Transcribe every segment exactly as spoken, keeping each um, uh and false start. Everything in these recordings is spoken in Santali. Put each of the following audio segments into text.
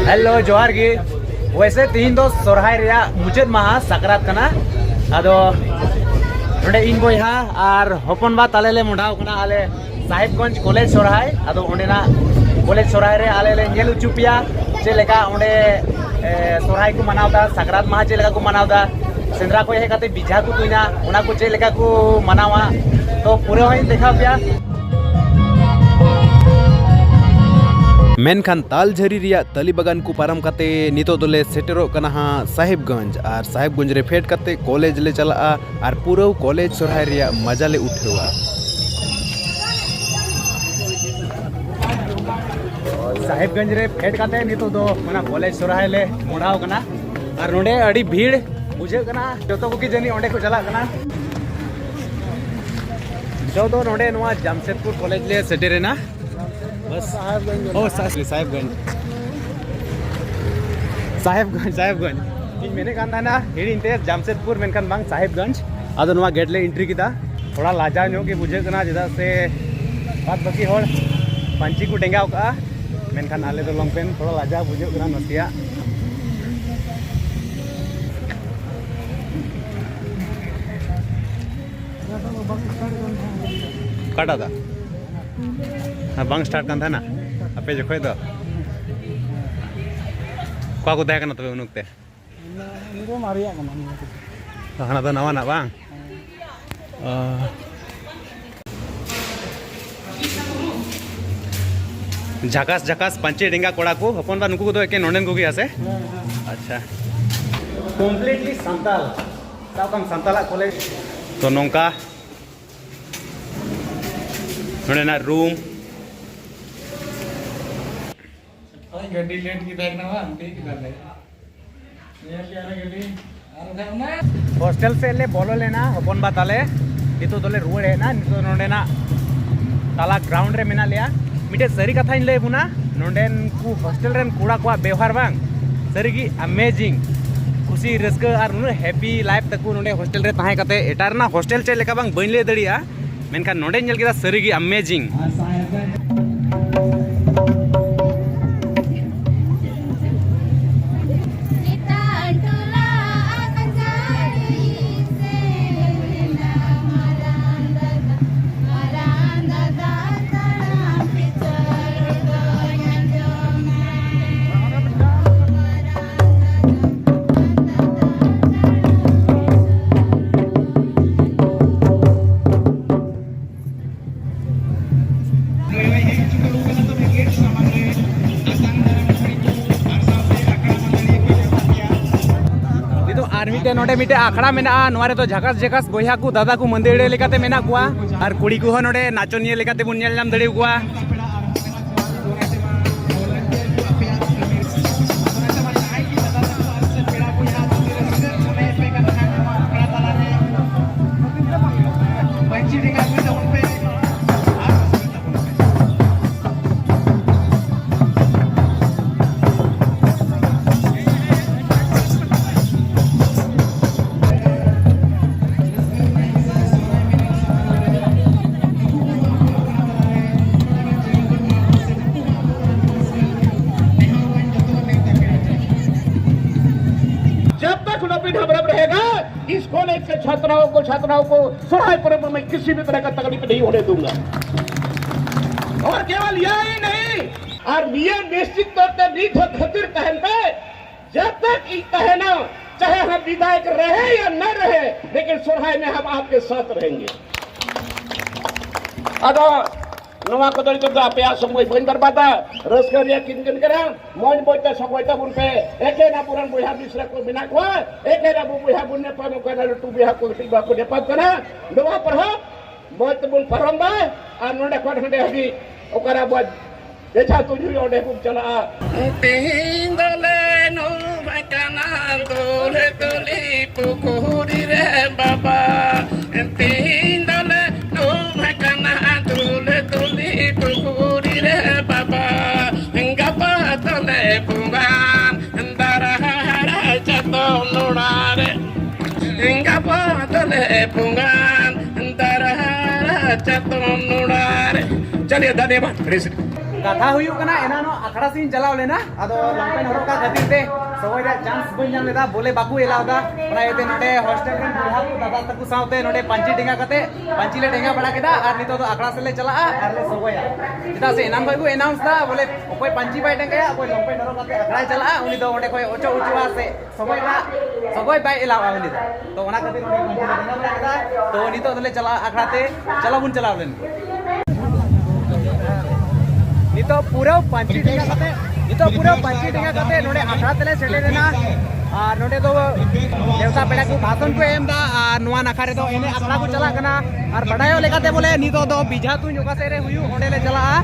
ᱦᱮᱞᱳ, ᱡᱚᱦᱟᱨ ᱜᱮ᱾ ᱣᱮᱥᱮ ᱛᱤᱦᱤᱧ ᱫᱚ ᱥᱚᱨᱦᱟᱭ ᱨᱮᱭᱟᱜ ᱢᱩᱪᱟᱹᱫ ᱢᱟᱦᱟ, ᱥᱟᱠᱨᱟᱛ ᱠᱟᱱᱟ᱾ ᱟᱫᱚ ᱱᱚᱰᱮ ᱤᱧ ᱵᱚᱭᱦᱟ ᱟᱨ ᱦᱚᱯᱚᱱ ᱵᱟ ᱛᱟᱞᱮ ᱞᱮ ᱢᱚᱰᱟᱣ ᱠᱟᱱᱟ ᱟᱞᱮ ᱥᱟᱦᱮᱵᱽᱜᱚᱸᱡᱽ ᱠᱚᱞᱮᱡᱽ ᱥᱚᱨᱦᱟᱭ᱾ ᱟᱫᱚ ᱚᱸᱰᱮᱱᱟᱜ ᱠᱚᱞᱮᱡᱽ ᱥᱚᱨᱦᱟᱭ ᱨᱮ ᱟᱞᱮ ᱞᱮ ᱧᱮᱞ ᱦᱚᱪᱚ ᱯᱮᱭᱟ ᱪᱮᱫ ᱞᱮᱠᱟ ᱚᱸᱰᱮ, ᱮ, ᱥᱚᱨᱦᱟᱭ ᱠᱚ ᱢᱟᱱᱟᱣ ᱮᱫᱟ, ᱥᱟᱠᱨᱟᱛ ᱢᱟᱦᱟ ᱪᱮᱫ ᱞᱮᱠᱟ ᱠᱚ ᱢᱟᱱᱟᱣ ᱮᱫᱟ᱾ ᱥᱮᱸᱫᱽᱨᱟ ᱠᱷᱚᱱ ᱦᱮᱡ ᱠᱟᱛᱮ ᱵᱮᱡᱷᱟ ᱠᱚ ᱛᱩᱧᱟ, ᱚᱱᱟ ᱠᱚ ᱪᱮᱫ ᱞᱮᱠᱟ ᱠᱚ ᱢᱟᱱᱟᱣᱟ, ᱛᱚ ᱯᱩᱨᱟᱹ ᱦᱚᱸᱧ ᱫᱮᱠᱷᱟᱣ ᱯᱮᱭᱟ᱾ ᱢᱮᱱᱠᱷᱟᱱ ᱛᱟᱞᱡᱷᱟᱹᱨᱤ ᱨᱮᱭᱟᱜ ᱛᱟᱹᱞᱤ ᱵᱟᱜᱟᱱ ᱠᱚ ᱯᱟᱨᱚᱢ ᱠᱟᱛᱮ ᱱᱤᱛᱚᱜ ᱫᱚᱞᱮ ᱥᱮᱴᱮᱨᱚᱜ ᱠᱟᱱᱟ ᱦᱟᱸᱜ ᱥᱟᱦᱮᱵᱽᱜᱚᱸᱡᱽ, ᱟᱨ ᱥᱟᱦᱮᱵᱽᱜᱚᱸᱡᱽ ᱨᱮ ᱯᱷᱮᱰ ᱠᱟᱛᱮ ᱠᱚᱞᱮᱡᱽ ᱞᱮ ᱪᱟᱞᱟᱜᱼᱟ ᱟᱨ ᱯᱩᱨᱟᱹ ᱠᱚᱞᱮᱡᱽ ᱥᱚᱨᱦᱟᱭ ᱨᱮᱭᱟᱜ ᱢᱟᱡᱟ ᱞᱮ ᱩᱴᱷᱟᱹᱣᱟ᱾ ᱥᱟᱦᱮᱵᱽᱜᱚᱸᱡᱽ ᱨᱮ ᱯᱷᱮᱰ ᱠᱟᱛᱮ ᱱᱤᱛᱚᱜ ᱫᱚ ᱚᱱᱟ ᱠᱚᱞᱮᱡᱽ ᱥᱚᱨᱦᱟᱭ ᱞᱮ ᱢᱚᱲᱟᱣ ᱠᱟᱱᱟ, ᱟᱨ ᱱᱚᱰᱮ ᱟᱹᱰᱤ ᱵᱷᱤᱲ ᱵᱩᱡᱷᱟᱹᱜ ᱠᱟᱱᱟ᱾ ᱡᱚᱛᱚ ᱠᱚᱜᱮ ᱡᱟᱹᱱᱤᱡ ᱚᱸᱰᱮ ᱠᱚ ᱪᱟᱞᱟᱜ ᱠᱟᱱᱟ᱾ ᱱᱤᱛᱚᱜ ᱫᱚ ᱱᱚᱰᱮ ᱱᱚᱣᱟ ᱡᱟᱢᱥᱮᱫᱽᱯᱩᱨ ᱠᱚᱞᱮᱡᱽ ᱞᱮ ᱥᱮᱴᱮᱨᱮᱱᱟ᱾ ᱵᱟᱥ᱾ ᱚ, ᱥᱟ-, ᱥᱟᱦᱮᱵᱽᱜᱚᱸᱡᱽ᱾ ᱥᱟᱦᱮᱵᱽᱜᱚᱸᱡᱽ, ᱥᱟᱦᱮᱵᱽᱜᱚᱸᱡᱽ᱾ ᱤᱧ ᱢᱮᱱᱮᱫ ᱠᱟᱱ ᱛᱟᱦᱮᱱᱟ ᱦᱤᱲᱤᱧ ᱛᱮ ᱡᱟᱢᱥᱮᱫᱽᱯᱩᱨ, ᱢᱮᱱᱠᱷᱟᱱ ᱵᱟᱝ, ᱥᱟᱦᱮᱵᱽᱜᱚᱸᱡᱽ᱾ ᱟᱫᱚ ᱱᱚᱣᱟ ᱜᱮᱴ ᱞᱮ ᱮᱱᱴᱨᱤ ᱠᱮᱫᱟ᱾ ᱛᱷᱚᱲᱟ ᱞᱟᱡᱟᱣ ᱧᱚᱜ ᱜᱮ ᱵᱩᱡᱷᱟᱹᱜ ᱠᱟᱱᱟ, ᱪᱮᱫᱟᱜ ᱥᱮ ᱵᱟᱫ ᱵᱟᱹᱠᱤ ᱦᱚᱲ ᱯᱟᱹᱧᱪᱤ ᱠᱚ ᱰᱮᱸᱜᱟᱣ ᱠᱟᱜᱼᱟ, ᱢᱮᱱᱠᱷᱟᱱ ᱟᱞᱮ ᱫᱚ ᱞᱚᱝᱯᱮᱱ᱾ ᱛᱷᱚᱲᱟ ᱞᱟᱡᱟᱣ ᱵᱩᱡᱷᱟᱹᱜ ᱠᱟᱱᱟ ᱱᱟᱥᱮᱭᱟᱜ᱾ ᱚᱠᱟᱴᱟᱜ ᱫᱟ? ᱦᱮᱸ, ᱵᱟᱝ ᱥᱴᱟᱨᱴ ᱠᱟᱱ ᱛᱟᱦᱮᱱᱟ ᱟᱯᱮ ᱡᱚᱠᱷᱚᱡ ᱫᱚ? ᱚᱠᱟ ᱠᱚ ᱛᱟᱦᱮᱸ ᱠᱟᱱᱟ ᱛᱚᱵᱮ ᱩᱱ ᱚᱠᱛᱮ? ᱩᱱᱤ ᱫᱚ ᱢᱟᱨᱮᱭᱟᱜ ᱠᱟᱱᱟ, ᱱᱤᱭᱟᱹ ᱠᱚᱫᱚ᱾ ᱛᱚ, ᱦᱟᱱᱟ ᱫᱚ ᱱᱟᱣᱟᱱᱟᱜ ᱵᱟᱝ? ᱚ᱾ ᱡᱷᱟᱠᱟᱥ ᱡᱷᱟᱠᱟᱥ ᱯᱟᱹᱧᱪᱤ ᱰᱮᱸᱜᱟ ᱠᱚᱲᱟ ᱠᱚ, ᱦᱚᱯᱚᱱ ᱵᱟ, ᱱᱩᱠᱩ ᱠᱚᱫᱚ ᱮᱠᱮᱱ ᱱᱚᱰᱮᱱ ᱠᱚᱜᱮ ᱥᱮ? ᱦᱮᱸ, ᱦᱮᱸ᱾ ᱟᱪᱪᱷᱟ᱾ ᱠᱚᱢᱯᱞᱤᱴᱞᱤ ᱥᱟᱱᱛᱟᱞ᱾ ᱥᱟᱵ ᱠᱟᱢ ᱥᱟᱱᱛᱟᱞᱟᱜ ᱠᱚᱞᱮᱡᱽ᱾ ᱛᱚ, ᱱᱚᱝᱠᱟ ᱱᱚᱰᱮᱱᱟᱜ ᱨᱩᱢ᱾ ᱦᱳᱭ, ᱜᱟᱹᱰᱤ ᱞᱮᱴ ᱜᱮ ᱛᱟᱦᱮᱸ ᱠᱟᱱᱟ ᱵᱟᱝ? ᱴᱷᱤᱠ ᱜᱮ ᱛᱟᱦᱞᱮ᱾ ᱧᱮᱞ ᱠᱮᱜᱼᱟ ᱞᱮ ᱜᱟᱹᱰᱤ᱾ ᱟᱨ ᱵᱟᱠᱷᱟᱱ ᱚᱱᱟ ᱦᱳᱥᱴᱮᱞ ᱥᱮᱫ ᱞᱮ ᱵᱚᱞᱚ ᱞᱮᱱᱟ, ᱦᱚᱯᱚᱱ ᱵᱟ ᱛᱟᱞᱮ᱾ ᱱᱤᱛᱚᱜ ᱫᱚᱞᱮ ᱨᱩᱣᱟᱹᱲ ᱦᱮᱡ ᱮᱱᱟ᱾ ᱱᱤᱛᱚᱜ ᱱᱚᱰᱮᱱᱟᱜ ᱛᱟᱞᱟ ᱜᱨᱟᱣᱩᱱᱰ ᱨᱮ ᱢᱮᱱᱟᱜ ᱞᱮᱭᱟ᱾ ᱢᱤᱫᱴᱮᱡ ᱥᱟᱹᱨᱤ ᱠᱟᱛᱷᱟᱧ ᱞᱟᱹᱭ ᱟᱵᱚᱱᱟ, ᱱᱚᱰᱮᱱ ᱠᱚ ᱦᱳᱥᱴᱮᱞ ᱨᱮᱱ ᱠᱚᱲᱟ ᱠᱚᱣᱟᱜ ᱵᱮᱣᱦᱟᱨ ᱵᱟᱝ, ᱥᱟᱹᱨᱤᱜᱮ ᱟᱢᱮᱡᱤᱝ᱾ ᱠᱩᱥᱤ ᱨᱟᱹᱥᱠᱟᱹ ᱟᱨ ᱱᱩᱱᱟᱹᱜ ᱦᱮᱯᱤ ᱞᱟᱭᱤᱯᱷ ᱛᱟᱠᱚ ᱱᱚᱰᱮ ᱦᱳᱥᱴᱮᱞ ᱨᱮ ᱛᱟᱦᱮᱸ ᱠᱟᱛᱮ᱾ ᱮᱴᱟᱜ ᱨᱮᱱᱟᱜ ᱦᱳᱥᱴᱮᱞ ᱪᱮᱫ ᱞᱮᱠᱟ ᱵᱟᱝ ᱵᱟᱹᱧ ᱞᱟᱹᱭ ᱫᱟᱲᱮᱭᱟᱜᱼᱟ, ᱢᱮᱱᱠᱷᱟᱱ ᱱᱚᱰᱮᱧ ᱧᱮᱞ ᱠᱮᱫᱟ ᱥᱟᱹᱨᱤᱜᱮ ᱟᱢᱮᱡᱤᱝ᱾ ᱱᱚᱰᱮ ᱢᱤᱫᱴᱮᱡ ᱟᱠᱷᱲᱟ ᱢᱮᱱᱟᱜᱼᱟ᱾ ᱱᱚᱣᱟ ᱨᱮᱫᱚ ᱡᱷᱟᱠᱟᱥ ᱡᱷᱟᱠᱟᱥ ᱵᱚᱭᱦᱟ ᱠᱚ, ᱫᱟᱫᱟ ᱠᱚ ᱢᱟᱹᱫᱟᱹᱲᱤᱭᱟᱹ ᱞᱮᱠᱟᱛᱮ ᱢᱮᱱᱟᱜ ᱠᱚᱣᱟ, ᱟᱨ ᱠᱩᱲᱤ ᱠᱚᱦᱚᱸ ᱱᱚᱰᱮ ᱱᱟᱪᱚᱱᱤᱭᱟᱹ ᱞᱮᱠᱟᱛᱮ ᱵᱚᱱ ᱧᱮᱞ ᱧᱟᱢ ᱫᱟᱲᱮ ᱟᱠᱚᱣᱟ᱾ जब तक नवीन हमारा रहेगा, इस कॉलेज के छात्राओं को, छात्राओं को सुराय पर्व में किसी भी तरह का तकलीफ नहीं होने दूंगा। और केवल यही नहीं, और ये निश्चित तौर पे नीत खातिर कहन पे, जब तक ई कहना, चाहे हम विधायक रहे या न रहे, लेकिन सुराय में हम आपके साथ रहेंगे। ᱟᱫᱚ ᱱᱚᱣᱟ ᱠᱚᱫᱚ ᱱᱤᱛᱚᱜ ᱫᱚ ᱟᱯᱮᱭᱟᱜ ᱥᱚᱢᱚᱭ ᱵᱟᱹᱧ ᱵᱟᱨᱵᱟᱫᱟ, ᱨᱟᱹᱥᱠᱟᱹ ᱨᱮᱭᱟᱜ ᱠᱤᱱ ᱠᱤᱱ ᱠᱟᱱᱟ, ᱢᱚᱡᱽ ᱢᱚᱡᱽ ᱛᱮ ᱥᱚᱢᱚᱭ ᱛᱟᱵᱚᱱ ᱯᱮ᱾ ᱮᱠᱮᱱ ᱟᱵᱚᱨᱮᱱ ᱵᱚᱭᱦᱟ ᱢᱤᱥᱨᱟ ᱠᱚ ᱢᱮᱱᱟᱜ ᱠᱚᱣᱟ, ᱮᱠᱮᱱ ᱟᱵᱚ ᱵᱚᱭᱦᱟ ᱵᱚᱱ ᱧᱟᱯᱟᱢᱚᱜ ᱠᱟᱱᱟ, ᱞᱟᱹᱴᱩ ᱵᱚᱭᱦᱟ ᱠᱚ ᱠᱟᱹᱴᱤᱡ ᱵᱟᱠᱚ ᱧᱟᱯᱟᱢ ᱠᱟᱱᱟ᱾ ᱱᱚᱣᱟ ᱯᱟᱨᱦᱟᱵ ᱢᱚᱡᱽ ᱛᱮᱵᱚᱱ ᱯᱟᱨᱚᱢ ᱢᱟ, ᱟᱨ ᱱᱚᱰᱮ ᱠᱷᱚᱱ ᱦᱟᱸᱰᱮ ᱦᱟᱹᱵᱤᱡ ᱚᱠᱟᱨᱮ ᱟᱵᱚᱣᱟᱜ ᱵᱮᱡᱷᱟ ᱛᱩᱧ ᱦᱩᱭᱩᱜᱼᱟ, ᱚᱸᱰᱮ ᱵᱚᱱ ᱪᱟᱞᱟᱜᱼᱟ᱾ ᱛᱮᱦᱮᱧ ᱫᱚᱞᱮ ᱱᱩᱢ ᱟᱠᱟᱱᱟ ᱫᱩᱞᱦᱟᱹ ᱛᱩᱞᱤ ᱯᱩᱠᱷᱩᱨᱤ ᱨᱮ ᱵᱟᱵᱟ᱾ ᱛᱮᱦᱮᱧ ᱫᱚᱞᱮ ᱱᱩᱢ ᱟᱠᱟᱱᱟ ᱫᱩᱞᱦᱟᱹ ᱛᱩᱞᱤ ᱯᱩᱠᱷᱩᱨᱤ ᱨᱮ ᱵᱟᱵᱟ᱾ ᱜᱟᱯᱟ ᱫᱚᱞᱮ ᱵᱚᱸᱜᱟᱱ ᱫᱟᱨᱦᱟᱲᱟ ᱪᱟᱛᱚᱢ ᱱᱚᱲᱟ ᱨᱮ᱾ ᱜᱟᱯᱟ ᱫᱚᱞᱮ ᱵᱚᱸᱜᱟᱱ ᱫᱟᱨᱦᱟᱲᱟ ᱪᱟᱛᱚᱢ ᱱᱚᱲᱟ ᱨᱮ᱾ ᱪᱟᱞᱤᱭᱮ ᱫᱷᱟᱱᱭᱚᱵᱟᱫ, ᱯᱷᱨᱮᱥ᱾ ᱠᱟᱛᱷᱟ ᱦᱩᱭᱩᱜ ᱠᱟᱱᱟ, ᱮᱱᱟᱱᱚᱜ ᱟᱠᱷᱲᱟ ᱥᱮᱫ ᱤᱧ ᱪᱟᱞᱟᱣ ᱞᱮᱱᱟ, ᱟᱫᱚ ᱞᱚᱝᱯᱮᱱ ᱦᱚᱨᱚᱜ ᱠᱟᱜ ᱠᱷᱟᱹᱛᱤᱨ ᱛᱮ ᱥᱚᱜᱚᱭ ᱨᱮᱭᱟᱜ ᱪᱟᱱᱥ ᱵᱟᱹᱧ ᱧᱟᱢ ᱞᱮᱫᱟ, ᱵᱚᱞᱮ ᱵᱟᱠᱚ ᱮᱞᱟᱣ ᱮᱫᱟ᱾ ᱚᱱᱟ ᱤᱭᱟᱹᱛᱮ ᱱᱚᱰᱮ ᱦᱳᱥᱴᱮᱞ ᱨᱮᱱ ᱵᱚᱭᱦᱟ ᱠᱚ ᱫᱟᱫᱟ ᱛᱟᱠᱚ ᱥᱟᱶᱛᱮ ᱱᱚᱰᱮ ᱯᱟᱹᱧᱪᱤ ᱰᱮᱸᱜᱟ ᱠᱟᱛᱮ ᱯᱟᱹᱧᱪᱤ ᱞᱮ ᱰᱮᱸᱜᱟ ᱵᱟᱲᱟ ᱠᱮᱫᱟ, ᱟᱨ ᱱᱤᱛᱚᱜ ᱫᱚ ᱟᱠᱷᱲᱟ ᱥᱮᱫ ᱞᱮ ᱪᱟᱞᱟᱜᱼᱟ ᱟᱨ ᱞᱮ ᱥᱚᱜᱚᱭᱟ᱾ ᱪᱮᱫᱟᱜ ᱥᱮ ᱮᱱᱟᱱ ᱠᱷᱚᱱ ᱠᱚ ᱮᱱᱟᱣᱩᱱᱥ ᱮᱫᱟ, ᱵᱚᱞᱮ ᱚᱠᱚᱭ ᱯᱟᱹᱧᱪᱤ ᱵᱟᱭ ᱰᱮᱸᱜᱟᱭᱟ, ᱚᱠᱚᱭ ᱞᱚᱝᱯᱮᱱ ᱦᱚᱨᱚᱜ ᱠᱟᱛᱮ ᱟᱠᱷᱲᱟᱭ ᱪᱟᱞᱟᱜᱼᱟ, ᱩᱱᱤ ᱫᱚ ᱚᱸᱰᱮ ᱠᱷᱚᱱ ᱚᱪᱚᱜ ᱚᱪᱚᱜᱼᱟ ᱥᱮ ᱥᱚᱜᱚᱭ ᱨᱮᱱᱟᱜ, ᱥᱚᱜᱚᱭ ᱵᱟᱭ ᱮᱞᱟᱣᱟ ᱩᱱᱤ ᱫᱚ᱾ ᱛᱚ ᱚᱱᱟ ᱠᱷᱟᱹᱛᱤᱨ ᱩᱱᱤ ᱯᱟᱹᱧᱪᱤ ᱞᱮ ᱰᱮᱸᱜᱟ ᱵᱟᱲᱟ ᱠᱮᱫᱟ᱾ ᱛᱚ ᱱᱤᱛᱚᱜ ᱫᱚᱞᱮ ᱪᱟᱞᱟᱜᱼᱟ ᱟᱠᱷᱲᱟ ᱛᱮ, ᱪᱟᱞᱟᱣ ᱵᱚᱱ ᱪᱟᱞᱟᱣ ᱞᱮᱱ ᱜᱮ᱾ ᱱᱤᱛᱚᱜ ᱯᱩᱨᱟᱹ ᱯᱟᱹᱧᱪᱤ ᱰᱮᱸᱜᱟ ᱠᱟᱛᱮ ᱱᱤᱛᱚᱜ ᱯᱩᱨᱟᱹ ᱯᱟᱹᱧᱪᱤ ᱰᱮᱸᱜᱟ ᱠᱟᱛᱮ ᱱᱚᱰᱮ ᱟᱠᱷᱲᱟ ᱛᱮᱞᱮ ᱥᱮᱴᱮᱨ ᱮᱱᱟ᱾ ᱟᱨ ᱱᱚᱰᱮ ᱫᱚ ᱱᱮᱣᱛᱟ ᱯᱮᱲᱟ ᱠᱚ ᱵᱷᱟᱥᱚᱱ ᱠᱚ ᱮᱢ ᱮᱫᱟ, ᱟᱨ ᱱᱚᱣᱟ ᱱᱟᱠᱷᱟ ᱨᱮᱫᱚ ᱮᱱᱮᱡ ᱟᱠᱷᱲᱟ ᱠᱚ ᱪᱟᱞᱟᱜ ᱠᱟᱱᱟ᱾ ᱟᱨ ᱵᱟᱰᱟᱭᱚᱜ ᱞᱮᱠᱟᱛᱮ ᱵᱚᱞᱮ ᱱᱤᱛᱚᱜ ᱫᱚ ᱵᱮᱡᱷᱟ ᱛᱩᱧ ᱚᱠᱟ ᱥᱮᱫ ᱨᱮ ᱦᱩᱭᱩᱜ, ᱚᱸᱰᱮ ᱞᱮ ᱪᱟᱞᱟᱜᱼᱟ᱾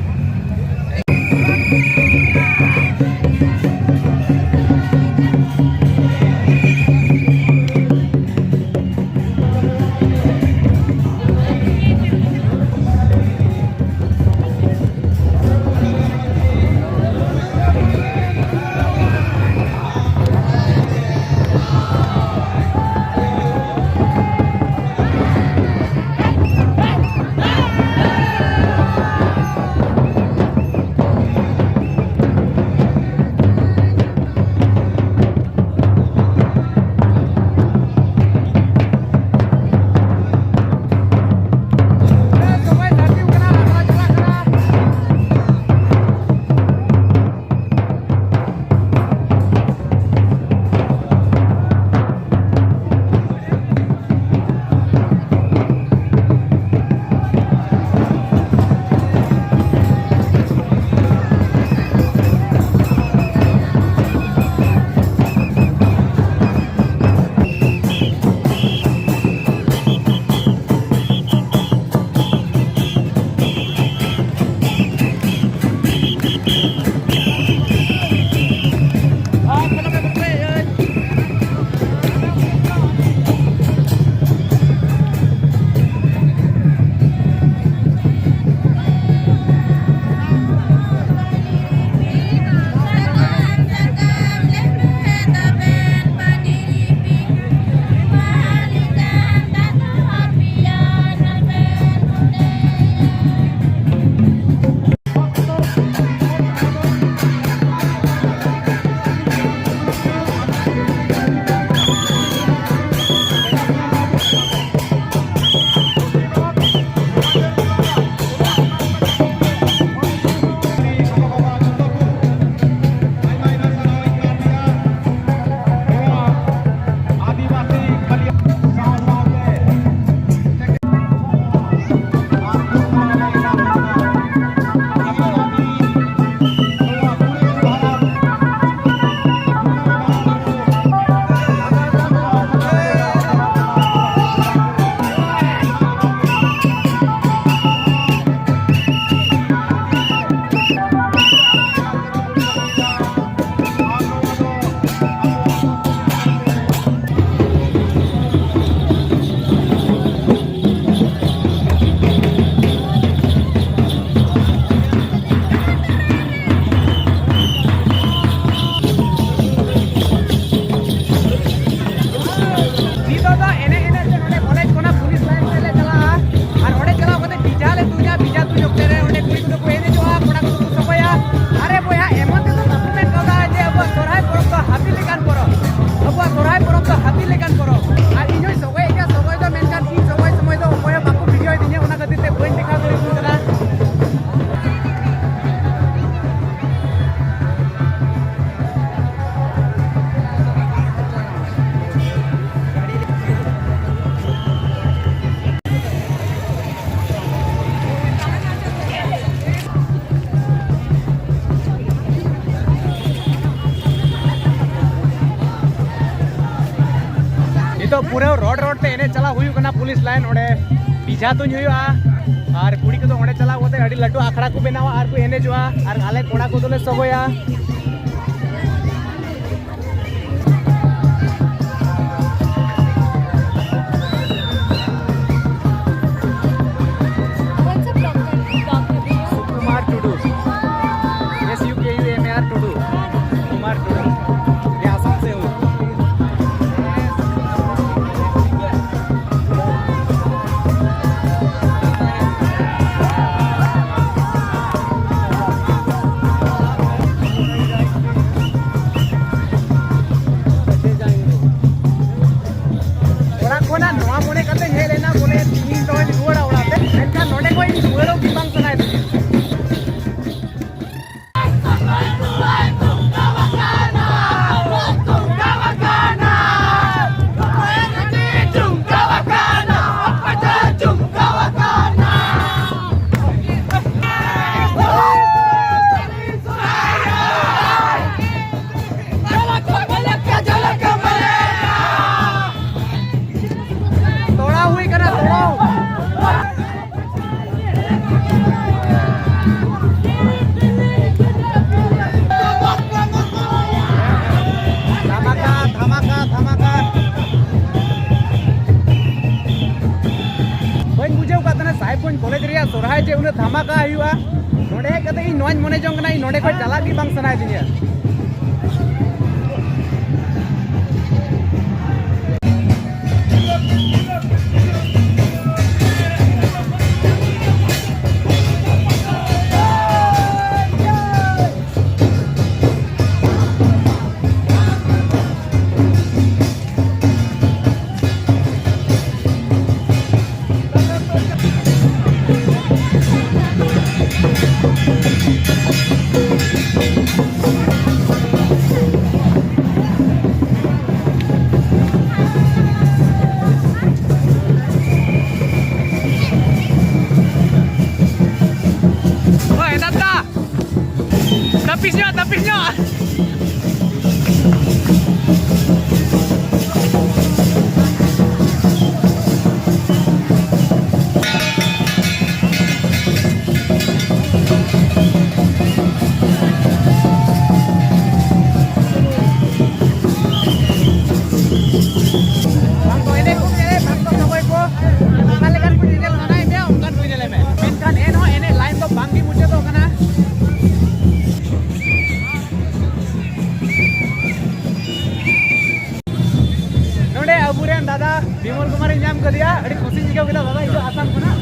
ᱯᱩᱨᱟᱹ ᱨᱳᱰ ᱨᱳᱰ ᱛᱮ ᱮᱱᱮᱡ ᱪᱟᱞᱟᱣ ᱦᱩᱭᱩᱜ ᱠᱟᱱᱟ ᱯᱩᱞᱤᱥ ᱞᱟᱭᱤᱱ᱾ ᱚᱸᱰᱮ ᱵᱮᱡᱷᱟ ᱛᱩᱧ ᱦᱩᱭᱩᱜᱼᱟ ᱟᱨ ᱠᱩᱲᱤ ᱠᱚᱫᱚ ᱚᱸᱰᱮ ᱪᱟᱞᱟᱣ ᱠᱟᱛᱮ ᱟᱹᱰᱤ ᱞᱟᱹᱴᱩ ᱟᱠᱷᱲᱟ ᱠᱚ ᱵᱮᱱᱟᱣᱟ ᱟᱨ ᱠᱚ ᱮᱱᱮᱡᱚᱜᱼᱟ ᱟᱨ ᱟᱞᱮ ᱠᱚᱲᱟ ᱠᱚᱫᱚᱞᱮ ᱥᱚᱜᱚᱭᱟ᱾ What's up, Doctor? Doctor Bino? Sukumar Tudu. S U K U M A R Tudu. Kumar Tudu. ये आसाम से हूँ। ᱚᱲᱟᱜ ᱠᱷᱚᱱᱟᱜ ᱱᱚᱣᱟ ᱢᱚᱱᱮ ᱠᱟᱛᱮ ᱦᱮᱡ ᱞᱮᱱᱟ, ᱵᱚᱞᱮ ᱛᱤᱦᱤᱧ ᱫᱚᱧ ᱨᱩᱣᱟᱹᱲᱟ ᱚᱲᱟᱜ ᱛᱮ, ᱢᱮᱱᱠᱷᱟᱱ ᱱᱚᱸᱰᱮ ᱠᱷᱚᱱ ᱨᱩᱣᱟᱹᱲᱚᱜ ᱜᱮ ᱵᱟᱝ ᱥᱟᱱᱟᱭᱮᱫᱤᱧᱟ᱾ ᱛᱚᱲᱟᱣ ᱦᱩᱭ ᱠᱟᱱᱟ, ᱛᱚᱲᱟᱣ᱾ ᱫᱷᱟᱢᱟᱠᱟ, ᱫᱷᱟᱢᱟᱠᱟ, ᱫᱷᱟᱢᱟᱠᱟ᱾ ᱵᱟᱹᱧ ᱵᱩᱡᱷᱟᱹᱣ ᱠᱟᱫ ᱛᱟᱦᱮᱱᱟ ᱥᱟᱦᱮᱵᱽᱜᱚᱸᱡᱽ ᱠᱚᱞᱮᱡᱽ ᱨᱮᱭᱟᱜ ᱥᱚᱨᱦᱟᱭ ᱡᱮ ᱩᱱᱟᱹᱜ ᱫᱷᱟᱢᱟᱠᱟ ᱦᱩᱭᱩᱜᱼᱟ᱾ ᱱᱚᱰᱮ ᱦᱮᱡ ᱠᱟᱛᱮ ᱤᱧ ᱱᱚᱣᱟᱧ ᱢᱚᱱᱮ ᱡᱚᱝ ᱠᱟᱱᱟ, ᱤᱧ ᱱᱚᱰᱮ ᱠᱷᱚᱱ ᱪᱟᱞᱟᱜ ᱜᱮ ᱵᱟᱝ ᱥᱟᱱᱟᱭᱮᱫᱤᱧᱟ᱾ ᱦᱳᱭ, ᱫᱟᱫᱟ᱾ ᱛᱟᱹᱯᱤᱥ ᱧᱚᱜ, ᱛᱟᱹᱯᱤᱥ ᱧᱚᱜ᱾ ᱟᱹᱰᱤ ᱠᱩᱥᱤᱧ ᱟᱹᱭᱠᱟᱹᱣ ᱠᱮᱫᱟ ᱫᱟᱫᱟ, ᱤᱧ ᱫᱚ ᱟᱥᱟᱢ ᱠᱷᱚᱱᱟᱜ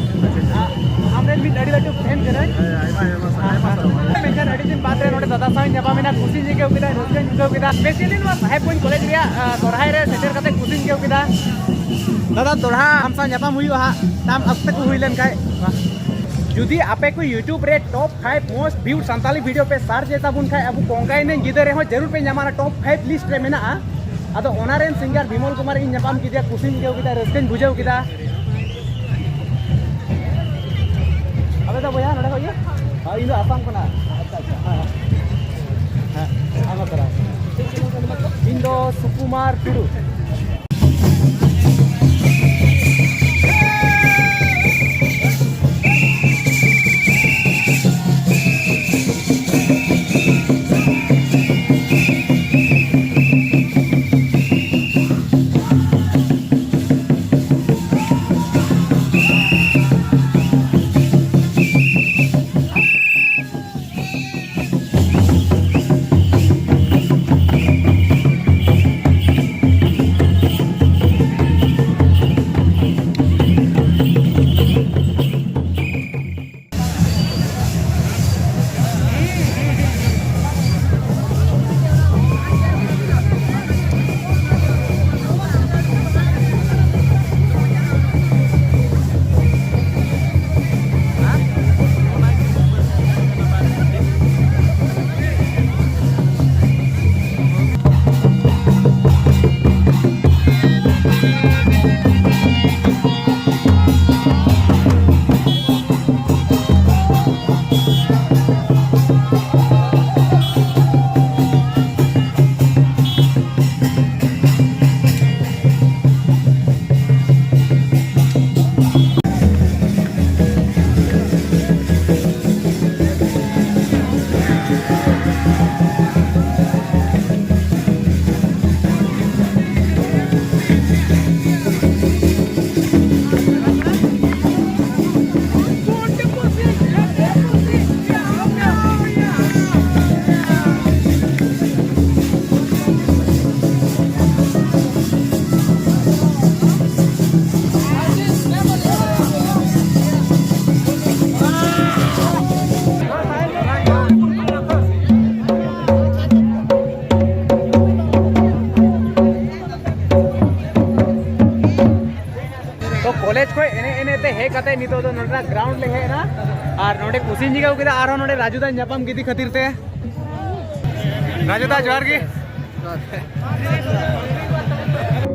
ᱟᱢᱨᱮᱱ ᱢᱤᱫ ᱟᱹᱰᱤ ᱞᱟᱹᱴᱩ ᱯᱷᱮᱱ ᱠᱟᱹᱱᱟᱹᱧ᱾ ᱦᱮᱸ, ᱟᱭᱢᱟ, ᱟᱭᱢᱟ ᱥᱟᱨᱦᱟᱣ, ᱟᱭᱢᱟ ᱥᱟᱨᱦᱟᱣ᱾ ᱢᱮᱱᱠᱷᱟᱱ ᱟᱹᱰᱤ ᱫᱤᱱ ᱵᱟᱫᱽ ᱨᱮ ᱱᱚᱰᱮ ᱫᱟᱫᱟ ᱥᱟᱶ ᱤᱧ ᱧᱟᱯᱟᱢ ᱮᱱᱟ, ᱠᱩᱥᱤᱧ ᱟᱹᱭᱠᱟᱹᱣ ᱠᱮᱫᱟ, ᱨᱟᱹᱥᱠᱟᱹᱧ ᱟᱹᱭᱠᱟᱹᱣ ᱠᱮᱫᱟ, specially ᱱᱚᱣᱟ ᱥᱟᱦᱮᱵᱽᱜᱚᱸᱡᱽ ᱠᱚᱞᱮᱡᱽ ᱨᱮᱭᱟᱜ, ᱟ, ᱥᱚᱨᱦᱟᱭ ᱨᱮ ᱥᱮᱴᱮᱨ ᱠᱟᱛᱮ ᱠᱩᱥᱤᱧ ᱟᱹᱭᱠᱟᱹᱣ ᱠᱮᱫᱟ᱾ ᱫᱟᱫᱟ, ᱫᱚᱲᱦᱟ ᱟᱢ ᱥᱟᱶ ᱧᱟᱯᱟᱢ ᱦᱩᱭᱩᱜᱼᱟ ᱦᱟᱸᱜ, ᱛᱟᱢ ᱚᱠᱛᱚ ᱠᱚ ᱦᱩᱭ ᱞᱮᱱ ᱠᱷᱟᱡ᱾ ᱡᱩᱫᱤ ᱟᱯᱮ ᱠᱚ YouTube ᱨᱮ top five most viewed Santali video ᱯᱮ search ᱮᱫ ᱛᱟᱵᱚᱱ ᱠᱷᱟᱡ, ᱟᱵᱚ ᱠᱚᱝᱠᱟᱭ ᱱᱮ ᱜᱤᱫᱟᱹᱨ ᱨᱮᱦᱚᱸ ᱡᱟᱹᱨᱩᱲ ᱯᱮ ᱧᱟᱢᱟ, ᱚᱱᱟ top five list ᱨᱮ ᱢᱮᱱᱟᱜᱼᱟ᱾ ᱟᱫᱚ ᱚᱱᱟ ᱨᱮᱱ singer ᱵᱤᱢᱚᱞ ᱠᱩᱢᱟᱨ ᱤᱧ ᱧᱟᱯᱟᱢ ᱠᱮᱫᱮᱭᱟ, ᱠᱩᱥᱤᱧ ᱟᱹᱭᱠᱟᱹᱣ ᱠᱮᱫᱟ, ᱨᱟᱹᱥᱠᱟᱹᱧ ᱵᱩᱡᱷᱟᱹᱣ ᱠᱮᱫᱟ᱾ ᱟᱵᱮ ᱫᱚ ᱵᱚᱭᱦᱟ ᱱᱚᱰᱮ ᱠᱷᱚᱡ ᱜᱮ? ᱦᱮᱸ, ᱤᱧ ᱫᱚ ᱟᱥᱟᱢ ᱠᱷᱚᱱᱟᱜ᱾ ᱟᱪᱪᱷᱟ, ᱟᱪᱪᱷᱟ, ᱦᱮᱸ, ᱦᱮᱸ᱾ ᱦᱮᱸ, ᱟᱭᱢᱟ ᱥᱟᱨᱦᱟᱣ᱾ ᱤᱧ ᱫᱚ ᱥᱩᱠᱩᱢᱟᱨ ᱴᱩᱰᱩ᱾ ᱦᱮᱡ ᱠᱟᱛᱮ ᱱᱤᱛᱚᱜ ᱫᱚ ᱱᱚᱰᱮᱱᱟᱜ ᱜᱨᱟᱣᱩᱱᱰ ᱞᱮ ᱦᱮᱡ ᱮᱱᱟ ᱟᱨ ᱱᱚᱰᱮ ᱠᱩᱥᱤᱧ ᱟᱹᱭᱠᱟᱹᱣ ᱠᱮᱫᱟ᱾ ᱟᱨᱦᱚᱸ ᱱᱚᱰᱮ ᱨᱟᱡᱩ ᱫᱟ ᱧᱟᱯᱟᱢ ᱠᱮᱫᱮ ᱠᱷᱟᱹᱛᱤᱨ ᱛᱮ᱾ ᱨᱟᱡᱩ ᱫᱟ, ᱡᱚᱦᱟᱨ ᱜᱮ᱾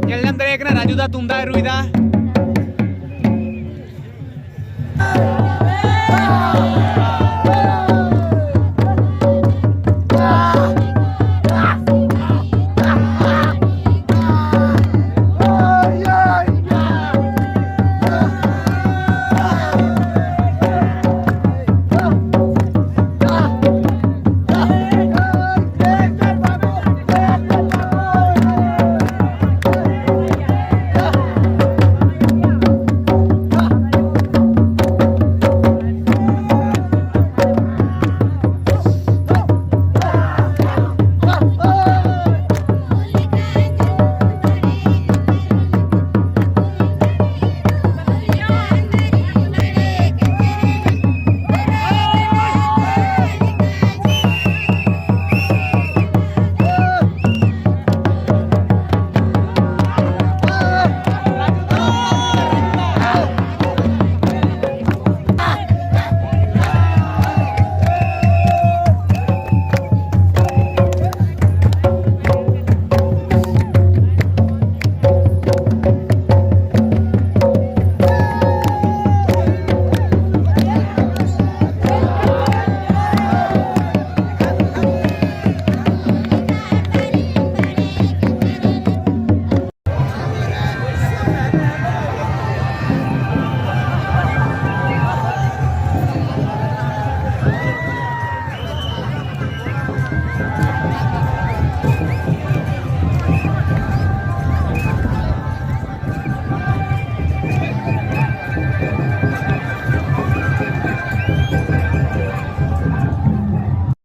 ᱧᱮᱞ ᱧᱟᱢ ᱫᱟᱲᱮᱭᱟᱜ ᱠᱟᱱᱟ ᱨᱟᱡᱩ ᱫᱟ ᱛᱩᱢᱫᱟᱜ ᱮ ᱨᱩᱭᱫᱟ᱾